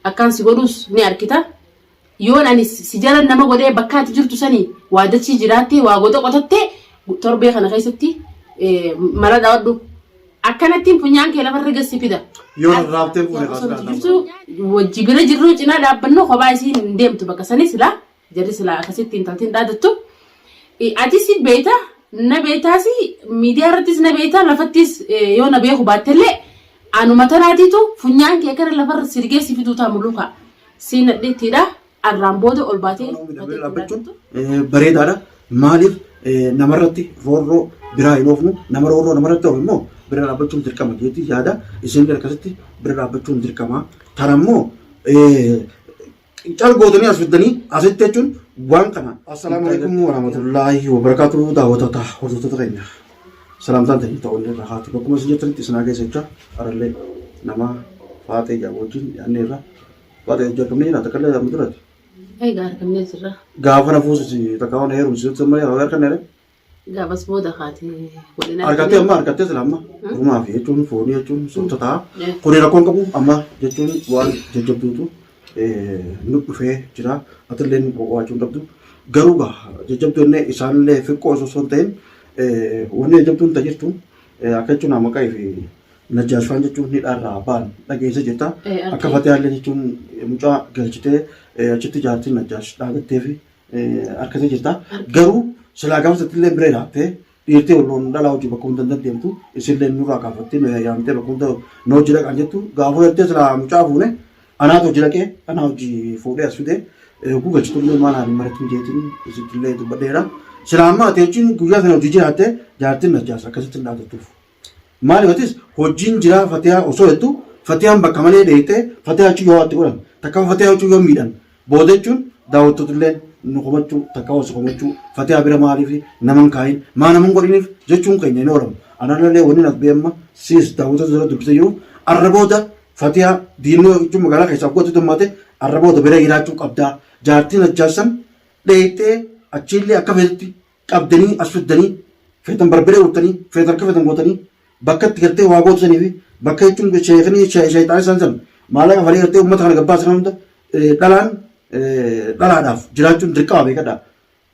Akkaan si godhus ni arkita. Yoon ani si jala nama godhee bakka ati jirtu sanii waa dachii jiraattee waa goda qotattee torbee kana keessatti mala dhawadhu. Akkanattiin funyaan kee lafarra gad si fida. Yoo rarraaftee fuune Osoo nuti jirtu wajji bira jirru cinaa dhaabbannu kophaa isiin hin deemtu bakka sanii silaa jarri silaa akkasitti intaltiin dhaadattu. Atis beeyta na beeytaas miidiyaa irrattis na beeyta lafattis yoo na beeku baattellee anuma tanaatiitu funyaan kee kana lafarra sirgee si fiduu ta'a muluukaa. Siin nadheettiidha arraan booda ol baatee Bira dhaabbachuun bareedaadha. Maaliif namarratti roorroo biraa hin oofnu nama roorroo namarratti oofu immoo bira dhaabbachuun dirqama jeetti yaada isin akkasitti bira dhaabbachuun dirqama. Tana immoo cal gootanii as fiddanii asitti jechuun waan kana. Assalaamu alaikum warahmatullaahi wabarakaatuhu daawwattoota hordoftoota keenya. Salaamtaan ta'e ta'uun irra haati bakkuma isin jirtanitti isin haa geessu jecha arallee nama faaxee jedhamu wajjin dhiyaannee irra faaxee hojii argamnee jira takka illee amma duratti. Egaa argamnee jirra. Gaafa na fuusisi takka waan heerumsiisutti malee yeroo harkanne ree. Gaafas booda kaatee waliin Argattee amma argattee sila amma rumaa fi jechuun foonii jechuun suuta ta'a. Kuni rakkoon qabu amma jechuun waan jajjabduutu nu dhufee jira. Atillee nu qo'achuu hin qabdu. Garuu gaa jajjabduu inni isaanillee fiqqoo osoo osoo hin ta'in wanni jajjabduun ta jirtu akka jechuun maqaa fi Najjaashfaan jechuun hidhaarraa ba'an dhageessa jirta. Akka Fatiyaallee jechuun mucaa galchitee achitti jaartiin Najjaash dhaabattee fi harkatee jirta. Garuu silaa gaafa sattillee bira ilaaltee dhiirtii walloon dhalaa hojii bakka hunda hin dandeemtu isillee nurraa kaafattee nu yaamtee bakka hunda nu hojii dhaqaan jettu gaafa jettee silaa mucaa fuune anaatu hojii dhaqee anaa hojii fuudhee as fidee hogguu galchitullee maal haadhi maratiin jeetiin isittillee dubbadheera. Silaa amma ati jechuun guyyaa sana hojii jiraatte jaartiin najjaas akkasitti hin dhaabattuuf. Maaliif atis hojiin jiraa fatiyaa osoo jettu fatiyaan bakka malee dheeyxee fatiyaa jechuun yoo itti godhan takka fatiyaa jechuun yoo miidhan booda jechuun daawwattootillee nu komachuu takka hoos komachuu fatiyaa bira maaliif naman kaayin maa naman godhiniif jechuun keenya hin oolamu. Analallee wanni nas beemma siis daawwattoota dura dubbisee jiru arra booda fatiyaa diinni jechuun magaalaa keessaa godhatu dammaate arra booda bira jiraachuu qabdaa jaartiin ajjaassan dheeyxee achiillee akka feetutti qabdanii as fiddanii feetan barbaree urtanii feetan akka feetan gootanii bakka itti gartee waa gootu sanii fi bakka jechuun sheekni sheexaan isaan san maallaqa falee gartee uummata kana gabbaasan hunda dhalaan dhalaadhaaf jiraachuun dirqama beekadha.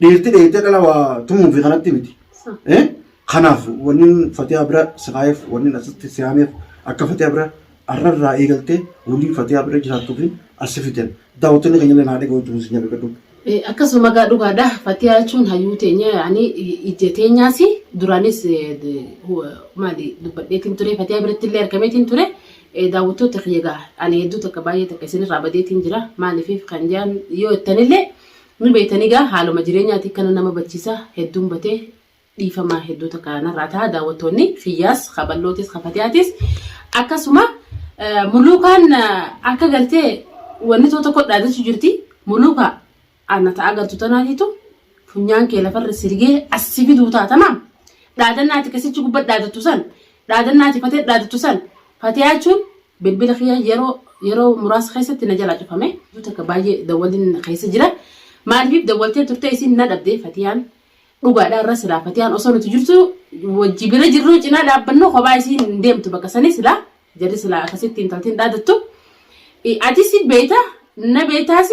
Dhiirti dheeytee dhala waa tumuu fi kanatti miti. Kanaaf wanni fatiyaa bira siqaa'eef wanni asitti siyaameef akka fatiyaa bira arrarraa eegaltee waliin fatiyaa bira jiraattuu fi as fidan. Daawwattoonni keenya illee naa dhaga'u jechuun sin jabeeffadhu. Akkasuma gaa dhugaadha. Fatiyaa jechuun hayyuu teenya yaani ija teenyaasi duraanis maali dubbadheetiin ture fatiyaa biratti illee argameetiin ture daawwattoota kiyya gaa ani hedduu takka baay'ee takka isinirraa badeetiin jira maaliif kan jaan yoo jettanillee ni beektanii gaa haaluma jireenyaati kana nama bachiisa hedduun batee dhiifama hedduu takka narraa ta'a daawwattoonni kiyyaas kaballootis kafatiyaatis akkasuma muluukaan akka gartee wanni tokko tokko dhaadachuu jirti muluuka ana ta'a gartu tanaatiitu funyaan kee lafarra sirgee as si fiduu ta'a tamaam dhaadannaati kasichi gubba dhaadattu san dhaadannaati fatee dhaadattu san fatiyaa jechuun bilbila kiyya yeroo yeroo muraasa keessatti na jalaa cufame takka baay'ee dawwaliin keessa jira maaliif dawwaltee turte isin na dhabde fatiyaan Dhugaadha irra silaa fatiyaan osoo nuti jirtu wajji bira jirru cinaa dhaabbannu kophaa isiin hin deemtu bakka sanii silaa jarri silaa akkasitti intaltiin dhaadattu. Atis beeyta na beeytaas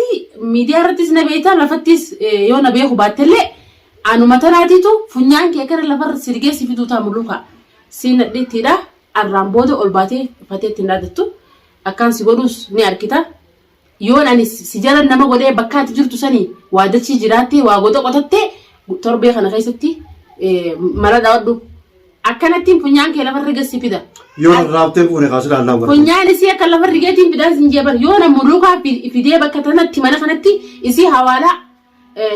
miidiyaa irrattis na beeyta lafattis yoo na beeku baattellee anuma tanaatiitu funyaan kee kana lafarra sirgee si fiduu ta'a muluuka siin nadheettiidha arraan booda ol baatee fateetti hin dhaadattu akkaan si godhuus ni arkita. Yoon ani si jala nama godhee bakka ati jirtu sanii waa dachii jiraattee waa goda qotattee torbee kana keessatti mala dhawadhu. Akkanattiin funyaan kee lafarra gad si fida. Yoo rarraaftee fuune kaasuu ilaallaa bara. Funyaan isii akka lafa rigeetiin fidaa sin jeebar. Yoo na muluukaa fidee bakka tanatti mana kanatti isii hawaalaa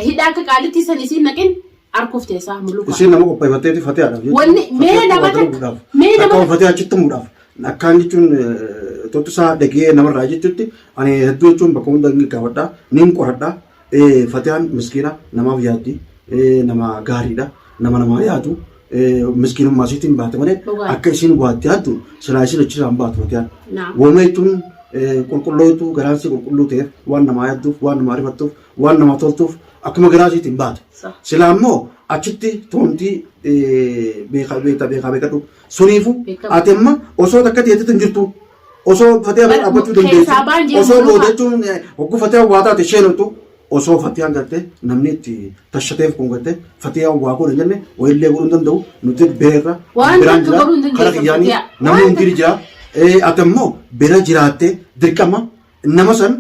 hidhaa akka qaalittii san isiin naqin arkuuf teessaa muluukaa. Isiin nama qopheeffatteeti fatihaadhaaf jechuudha. Wanni mee nama takka mee nama Akka fatihaa achitti tumuudhaaf. Akkaan jechuun tottusaa dhagee namarraa jechuutti ani hedduu jechuun bakka hunda ni gaafadha niin qoradha. Fatiyaan miskiina namaaf yaaddi nama gaariidha nama namaa yaadu miskiinummaa isiitiin baate malee Dhugaa. akka isiin waatti yaaddu silaa isiin achirraan baatu fatiyaan. Naam. Wooma jechuun qulqullootu garaan isii qulqulluu ta'eef waan namaa yaadduuf waan namaa rifattuuf waan namaa toltuuf akkuma garaa isiitiin baate. Sah. Silaa immoo achitti toontii beekaa beektaa beekaa beekadhu. Suniifu Beekama. ati amma osoo takka teetetu hin jirtu. Osoo Fatiyaa bira Bar dhaabbachuu dandeessu. keessaa baan jee Osoo muluuka. booda jechuun hogguu Fatiyaan waa taate isheen osoo Fatiyaan gartee namni itti tashateef kun gartee Fatiyaan waa godhe jenne wayillee godhuu hin danda'u nuti beerra Waan biraan takka jira godhuu hin kara dandeessan kiyyaanii Fatiyaa. namni Waan hundi takka. jira. Ati immoo bira jiraattee dirqama nama san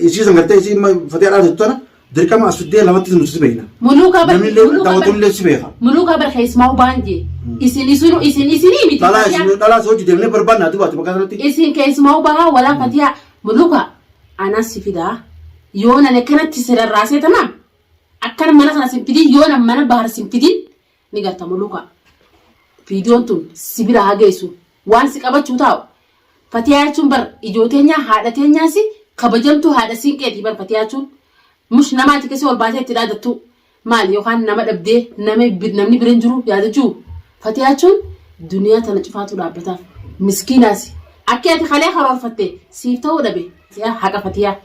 isii san gartee isii Fatiyaa dhaabatu tana dirqama as fiddee lafatti nuti si beekna. Muluukaa bar Namni illee muluukaa bar daawwatullee si beeka. muluukaa bar keessumaa baan jee. Isin isinu isin isinii miti Dhalaa Fatiyaa. isin dhalaa hojii deemnee barbaadna ati baate bakka sanatti. Isin keessumaa bahaa walaa Fatiyaa muluukaa anas si fidaa. Yoo nan akkanatti si rarraasee tanaam akkana mana kana sin fidin yoo nan mana bahar sin fidin ni garta muluukaa. Viidiyoon tun si bira haa geessu waan si qabachuu taa'u Fatiyaa jechuun bar ijoo teenyaa haadha teenyaasi kabajamtuu haadha siinqeeti bar Fatiyaa jechuun mush nama ati keessa ol baatee itti dhaadattu maali yookaan nama dhabdee nama namni bira hin jiru yaadachuu Fatiyaa jechuun duniyaa tana cufaatu dhaabbataaf miskiinaasi akki ati kalee karoorfatte siif ta'uu dhabe haqa Fatiyaa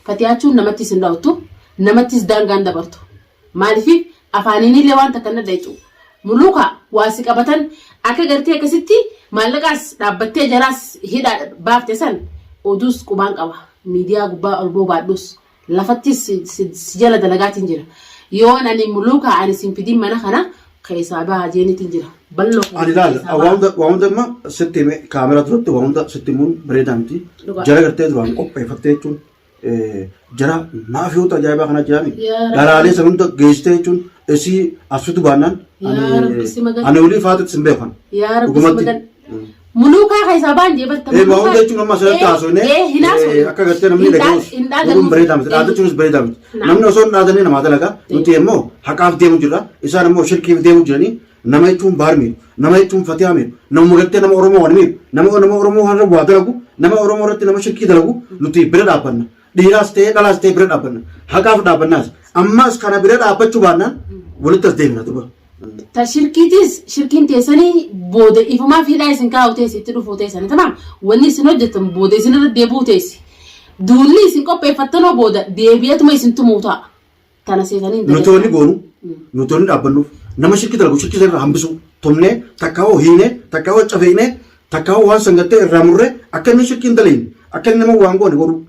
Fatiyaa jechuun namattis hin dhawattu namattis daangaan dabartu Maaliif afaaniinillee waan takka hin dhadhayxu. Muluuka waa si qabatan akka gartee akkasitti maallaqaas dhaabbattee jaraas hidhaa baafte san oduus qubaan qaba. Miidiyaa gubbaa ol ba'uu baadhus lafattis si jala dalagaatiin jira. Yoon ani muluuka ani sin fidin mana kana keessaa bahaa jeeniitiin jira. Balloo keessa Ani laal keessaa waa baha. hunda waa hunda amma sitti hime kaameraa duratti waa hunda sitti himuun bareedaa miti. Dhugaa. Jara gartee duraan qopheeffattee jechuun jara maafiyoota ajaa'ibaa kana jirani Yaa Rabbi. dhalaalee san hunda geessitee jechuun isii as fidu baannaan Yaa Rabbi si magan. ani olii faatutti sin beekan. Yaa Rabbi si Dhugumatti. magan. Muluukaa keessaa baan jee barta. Ee waa hunda jechuun amma asirratti haasofne Hin haasofne. akka gartee namni dhaga'us Hin godhuun bareedaa miti dhaadachuunis bareedaa miti. Namni osoo hin dhaadannee namaa dalaga nuti immoo haqaaf deemu jirra isaan immoo shirkiif deemu jiranii nama jechuun baar miidhu nama jechuun fatihaa miidhu namuma gartee nama Oromoo waan miidhu nama nama Oromoo waan waa dalagu nama Oromoo irratti nama shirkii dalagu nuti bira dhaabbanna dhiiraas ta'ee dhalaas ta'ee bira dhaabbanna haqaaf dhaabbannaas ammas kana bira dhaabbachuu baannaan walitti as deemna duba. Ta shirkiitis shirkiin teessanii booda ifumaaf hidhaa isin kaa'u teessi itti dhufuu teessanii tamaam wanni isin hojjettan booda isin irra deebi'uu teessi duulli isin qopheeffattanoo booda deebi'eetuma isin tumuu ta'a. Tana seetanii hin Nuti wanni dagatinaa. goonu nuti wanni dhaabbannuuf nama shirkii dalagu shirkii san irraa hambisuu tumnee takka hoo hiinee takka hoo cafeynee takka hoo waan san gartee irraa murree akka inni shirkii hin dalayne akka inni nama waan goone godhuu.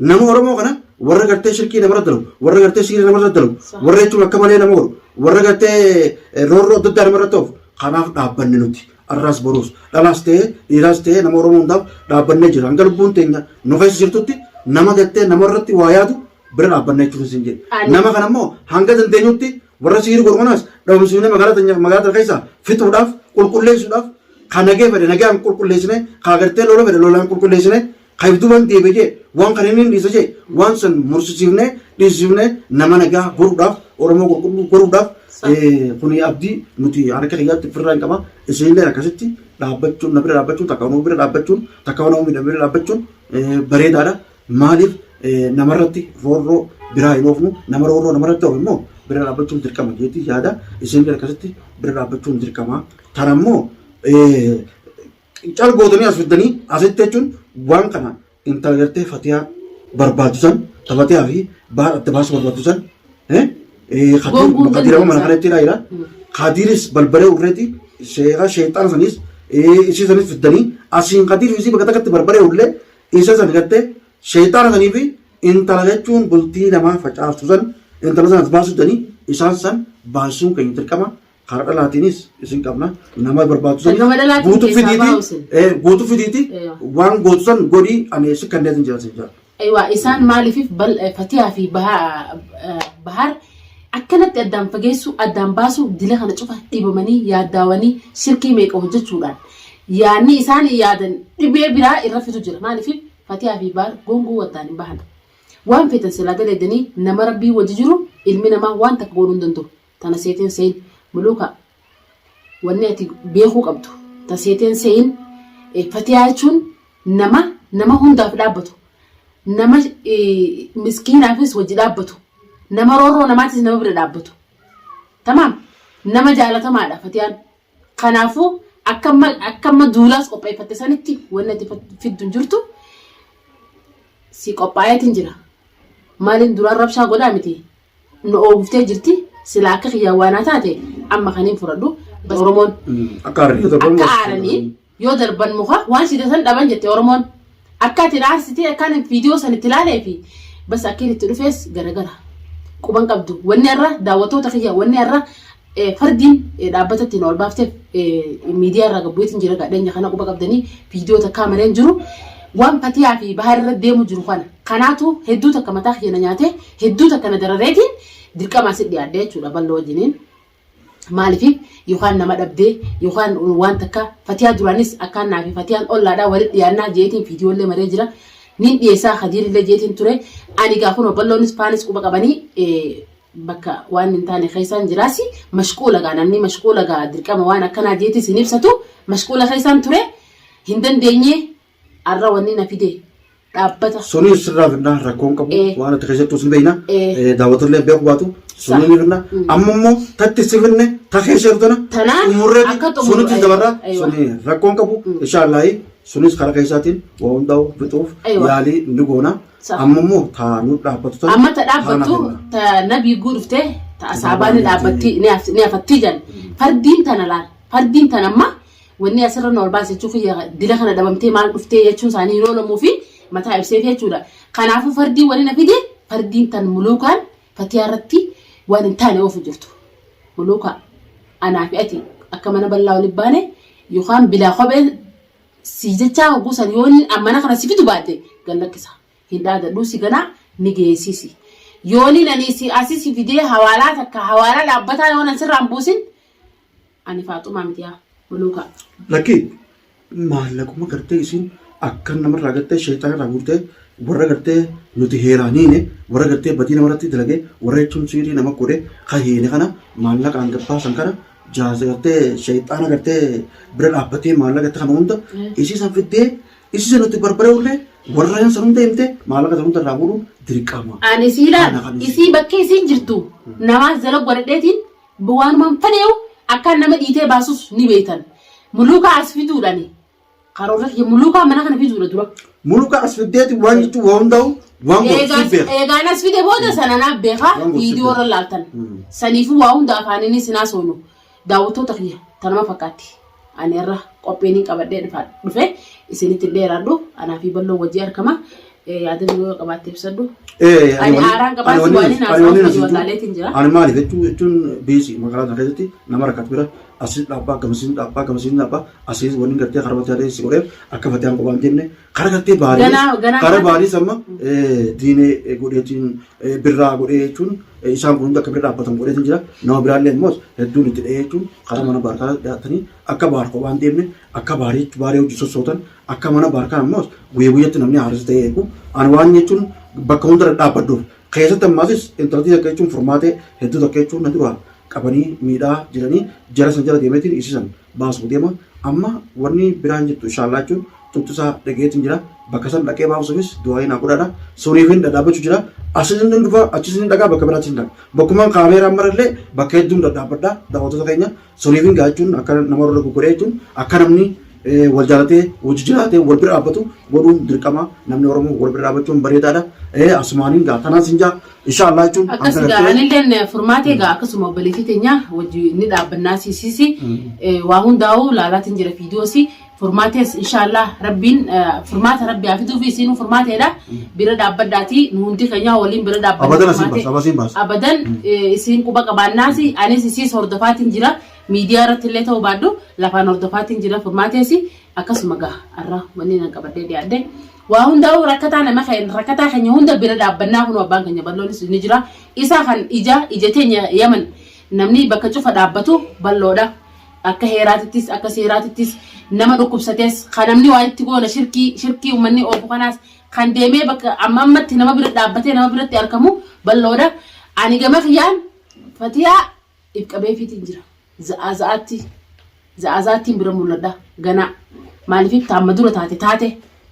Nama Oromoo kana warra gartee shirkii namarra dalagu warra gartee siirii namarra dalagu warra jechuun akka malee nama godhu warra gartee roorroo adda addaa namarra ta'uuf kanaaf dhaabbanne nuti arraas boruus dhalaas ta'ee dhiiraas ta'ee nama Oromoo hundaaf dhaabbannee jira hanga lubbuun teenya nu keessa jirtutti nama gartee namarratti waa yaadu bira dhaabbanna jechuun isin jedhe. Ani- Nama kana immoo hanga dandeenyutti warra sihirii godhu kanaas dhabamsiifnee magaalaa teenya magaalaa tana keessaa fixuudhaaf qulqulleessuudhaaf kan nagee fedhe nagaan qulqulleessine kan agartee lola fedhe lolaan qulqulleessine kan ifduuban deebi'e jee waan kan inni dhiisa jee waan san mursisiifnee dhiisifnee nama nagaa godhuudhaaf Oromoo qulqulluu godhuudhaaf kuni abdii nuti harka kiyyaatti ofirraa hin qaba isinillee akkasitti dhaabbachuun na bira dhaabbachuun takka Oromoo bira dhaabbachuun takka Oromoo bira dhaabbachuun bareedaadha. Maaliif namarratti roorroo biraa hin oofnu nama roorroo namarratti oofu immoo bira dhaabbachuun dirqama jeetii yaada isin akkasitti bira dhaabbachuun dirqama. Tana immoo cal gootanii as fiddanii asitti jechuun waan kana intala gartee fatiyaa barbaadu san ta fatiyaa fi baar adda baasuu barbaadu san Gonkuun Kadiir amma mana dandeessaa. kanatti jira. Kadiiris balbalee urreeti sheeka sheexaana sanis isii sanis fiddanii asiin kadiir isii bakka takkatti barbaree ullee Isa san gartee sheyxaana sanii fi intala jechuun bultii namaa facaaftu san intala san as baasuu danii isaan san baasisuun keenya dirqama karaa dhalaatiinis isin qabna nama barbaadu san Gama dhalaatiin guutuu keessaa fidiiti baa'u isin. guutuu fidiiti Eeyyoo. waan gootu san godhii ani si kanneetin jira sin jira. Ewa isaan maaliifif Fatiyaa fi Bahar akkanatti addaan fageessuu addaan baasuu dila kana cufa dhibamanii yaaddaawanii shirkii meeqa hojjechuudhaan yaanni isaan yaadan dhibee biraa irra fitu jira maaliifif Fatiyaa fi Bahar gonguu addaan hin bahan waan feetan silaa dalaydanii nama rabbii wajji jiru ilmi namaa waan takka godhuu hin danda'u tana seeteen seeyin muluuka wanni ati beekuu qabdu ta seeteen seeyin Fatiyaa jechuun Nama nama hundaaf dhaabbatu, nama miskiinaafis wajji dhaabbatu, nama roorroo namaatis nama bira dhaabbatu. Tamaam nama jaalatamaadha Fatiyaan. Kanaafuu akka amma akka amma duulaas qopheeffatte sanitti wanni ati fiddu hin jirtu si qophaa'eetiin jira. Maaliin duraan rabshaa godhaa miti nu ooguftee jirti sila akka kiyyaa waanaa taate amma kaniin fudhadhu. Oromoon Akka aaranii. akka aaranii Yoo darban muka waan si san dhaban jette Oromoon. Akka ati dhaarsitee akkaan viidiyoo san itti ilaalee fi bas akkiin itti dhufees garagara. Quban qabdu. Wanni har'a daawwattoota kiyya wanni har'a fardiin dhaabbata ittiin ol baafteef miidiyaa irraa gabbuutiin jira gadheenya kana quba qabdanii viidiyoo takkaa mareen jiru. Waan Fatiyaa fi Bahar irra deemu jiru kana. Kanaatu hedduu takka mataa kiyya na nyaatee hedduu takka na darareetiin dirqama asi dhiyaadhe jechuudha bal'oo wajjiniin. Maaliif yookaan nama dhabdee yookaan waan takka Fatiyaa duraanis akkaan naa fi Fatiyaan ollaadhaa walitti dhiyaannaa jeetiin viidiyoollee maree jira. Nin dhiyeessaa Kadiirillee jeetiin ture. Ani gaa kunoo bal'oonis faanis quba qabanii bakka waan hin taane keessaan jiraasi mashquula gaa namni mashquula gaa dirqama waan akkanaa jeetis hin ibsatu mashquula keessaan ture hin dandeenye arra wanni na fide dhaabbata. Suni sirraa fidnaa rakkoon qabu waan ati keessattuu sin beekna daawwatullee beeku baatu suni ni fidna amma immoo tatti si fidne ta keessa jirtu tana Tanaan xumurreeti akka xumuru sunitti dabarra aywa. suni rakkoon qabu inshaallahi sunis karaa keessaatiin waa hundaa'u fixuuf Aywa. yaalii ni goona Sa. amma immoo taa nu dhaabbatu tana Amma ta taana dhaabbattu fidna. ta nabii guu dhufte ta asaabaa ni dhaabbatti ni afattii jan fardiin tana laal fardiin tana amma Wanni asirra na ol baase jechuu kiyya dila kana dhabamtee maal dhuftee jechuun isaanii hin oolamuu fi mataa ibseef jechuudha. Kanaafuu fardii wani na fide fardiin tan muluukaan fatiyaa irratti waan hin taane oofu jirtu. Muluukaa anaa fi ati akka mana bal'aa waliin baane yookaan bilaa kophee si jechaa hogguu san yoo inni mana kana si fidu baadde gad lakkisa. Hin dhaadadhuu si ganaa ni geessisi. Yooniin ani si asi si fidee hawaalaa takka hawaalaa dhaabbataa yoon an sirraan buusin Ani Faaxumaa miti yaa muluukaa. Lakki maallaquma gartee isiin akka namarraa gartee sheexana irraa guurtee warra gartee nuti heeraan hiine warra gartee badii namarratti dalagee warra jechuun siirii nama godhe ka hiine kana maallaqaan gabbaasan kana jaarsa gartee sheexaana gartee bira dhaabbatee maallaqa itti kana hunda isii san fiddee isii san nuti barbaree ullee warra san hunda himtee maallaqa san hunda irraa fuudhuun dirqama. Ani sii Kana laal kan isii bakkee isiin jirtu namaa jala godhadheetiin Waanuman fedheeyu akkaan nama dhiitee baasus ni beektan. Muluukaa as fiduudhani. Karoorri kiyya muluukaa mana kana fiduudha dura. Muluukaa as fiddeeti waan jechuun waa hundaa'u waan godhu Eegaan siif beeka. eegaan as fide booda sana naaf beekaa Waan godhu siif viidiyoo irra beeka. laaltan. Saniifuu waa hunda afaaniin isin haasofnu daawwattoota kiyya tanuma fakkaatti. Ani irra qophiin hin qabadhee dhufe isinitti hin dheeraadhu anaa fi bal'oo wajjii argama. Yaada biroo yoo qabaatte ibsadhu. Ani aaraan qabaa si waan hin haasa'u hojii wallaaleetiin jira. Ani maaliif jechuun biisi magaalaa kana keessatti nama rakkatu bira asiin dhaabbaa gamasiin dhaabbaa gamasiin dhaabbaa asiin wanni gartee karaa batee si godheef akka fatiyaan qophaan deemne karaa gartee baarii karaa baarii amma diinee godheetiin birraa godhee jechuun isaan kun hundi akka bira dhaabbatan godheetiin jira nama biraallee immoo hedduun itti dhahee jechuun karaa mana baarkaa dhiyaatanii akka baar kophaan deemne akka baarii baaree hojii sossootan Akka mana baarkaa ammoo guyya guyyatti namni haaressa ta'ee eegu. Ani waan jechuun bakka hunda dhadhaabbadhuuf. Keessatti ammaasis intaltii takka jechuun furmaatee hedduu takka jechuun na duraa qabanii miidhaa jiranii jara san jala deemeetiin isii san baasuuf deema. Amma wanni biraan jirtu inshaallaa jechuun xuxxisaa dhageetiin jira. Bakka san dhaqee baasuufis du'aayii naa godhaadha. Suniifin dhadhaabbachuu jira. Asis ni dhufa achis ni dhagaa bakka biraattis ni dhaqa. Bakkumaan kaameeraan marallee bakka hedduun dhadhaabbadha daawwattoota keenya. Suniifin gaa jechuun akka nama warra godhee jechuun akka namni wal jaalatee wajji jiraatee wal bira dhaabbatu godhuun dirqama namni Oromoo wal bira dhaabbachuun bareedaadha. Asumaaniin gaa tanaan sin jaa inshaallah jechuun Akkas gaa anilleen furmaatee gaa akkasuma obboleettii teenya wajji ni dhaabbannaa siisiisi waa hundaa'uu laalaatiin jira fiidiyoosi furmaatees inshaallah rabbiin furmaata rabbi haa fiduufi isiinuu furmaateedha bira dhaabbadhaati nu hundi keenya waliin bira dhaabbanna Abadan asiin baasa, abasiin baasa. Abadan isiin quba qabaannaasi anis isiis hordofaatiin jira. Miidiyaa irratti illee ta'uu baadhu lafaan hordofaatiin jira furmaateesi akkasuma gaha arra wanni nan qabadhee dhiyaadhe. Waa hundaa'uu rakkataa nama keenya rakkataa keenya hunda bira dhaabbannaa kun abbaan keenya bal'oonis ni jira. Isa kan ija ija teenya yaman namni bakka cufa dhaabbatu bal'oodha. Akka heeraatittis akka seeraatittis nama dhukkubsatees kan namni waa itti goona shirkii shirkii uummanni oofu kanaas kan deemee bakka amma ammatti nama bira dhaabbatee nama biratti argamu bal'oodha. Ani gama kiyyaan fatiyaa if qabeefiitiin jira. Za'aa za'aatti za'aa za'aattiin bira mul'adha ganaa. Maaliif ta amma dura taate taate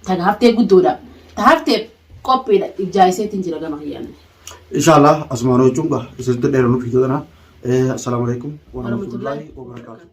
ta haftee guddoodha. Ta hafteef qophiidha ijaayiseetiin jira gama kiyyaan. Inshallah asumaan jechuun gaa isinitti dheeranu fiidoo tana. Assalaamu alaikum warahmatullahi wabarakatuh.